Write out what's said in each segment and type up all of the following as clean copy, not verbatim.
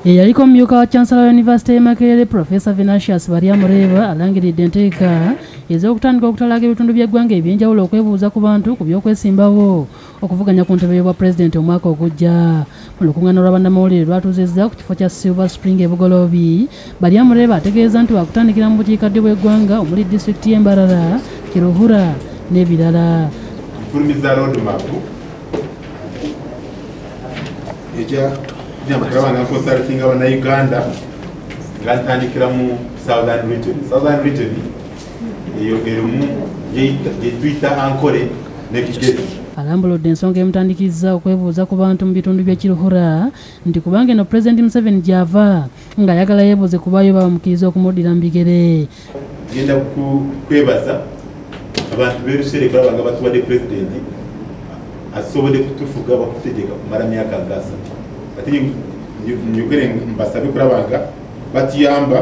Eyaliko omumyuka wa Chancellor wa Yunivasite y'e Makerere Professor Venantius Baryamureeba alangiridde enteeka ez'okutandika okutalaga ebitundu by'eggwanga eby'enjawulo okwebuuza ku bantu ku by'okwesimbawo okuvuganya ku ntebe y'obwa pulezidenti omwaka ogujja. Mu lukuŋŋaana lwa bannamawulire lwatuuzizza ku kifo kya Silver Spring e Bugoloobi, Baryamureeba ategeeza nti wakutandikira mu bukiikaddyo bw'eggwanga omuli disitulikiti y'e Mbarara, Kiruhura n'ebirala. Nfulumiza roadmap ejja kulaba nga nconsultinga bannayuganda nga ntandikira mu Southern Region. Southern Region eyo erimu gye tuyita Ankole ne Kigezi. Alambuludde ensonga emutandikizza okwebuuza ku bantu mu bitundu by'e Kiruhura nti kubanga eno Pulezidenti Museveni gy'ava ng'ayagala yeebuuze kubayo babamukkiriza okumuddira mu bigere. Ngenda kwebaza abantu b'e Rushere kulaba nga batuwadde pulezidenti asobodde kutufuga bakutegeka kumala myaka nga 3. Ate njogere mbasabe kulaba nga batuyamba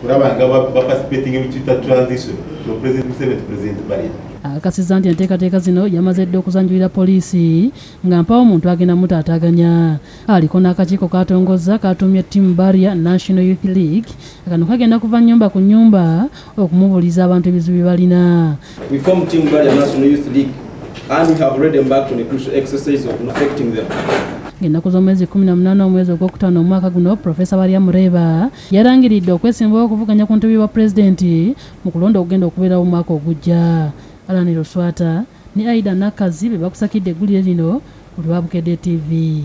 kulaba nga baparticipating mu kiyita transition from President Museveni to President Barya. Akakasizza nti enteekateeka zino yamaze dda okuzanjulira poliisi nga mpawo omuntu agenda mutaataaganya. Aliko n'akakiiko k'atongozza k'atuumye Team Barya National Youth League. Kano kagenda kuva nnyumba ku nnyumba okumubuuliza abantu ebizibu bye balina. We formed Team Barya National Youth League and we have already embarked on a crucial exercise of affecting them. Ennaku z'omwezi 18 omwezi ogwokutaano omwaka guno, Profesa Baryamureeba yalangiridde okwesimbawo okuvuganya ku ntebe y'obwa pulezidenti mu kulonda okugenda okubeerawo omwaka ogujja. Alan Luswata ne Aida Nakazi be bakusakidde eggulire lino ku lwa Bukedde TV.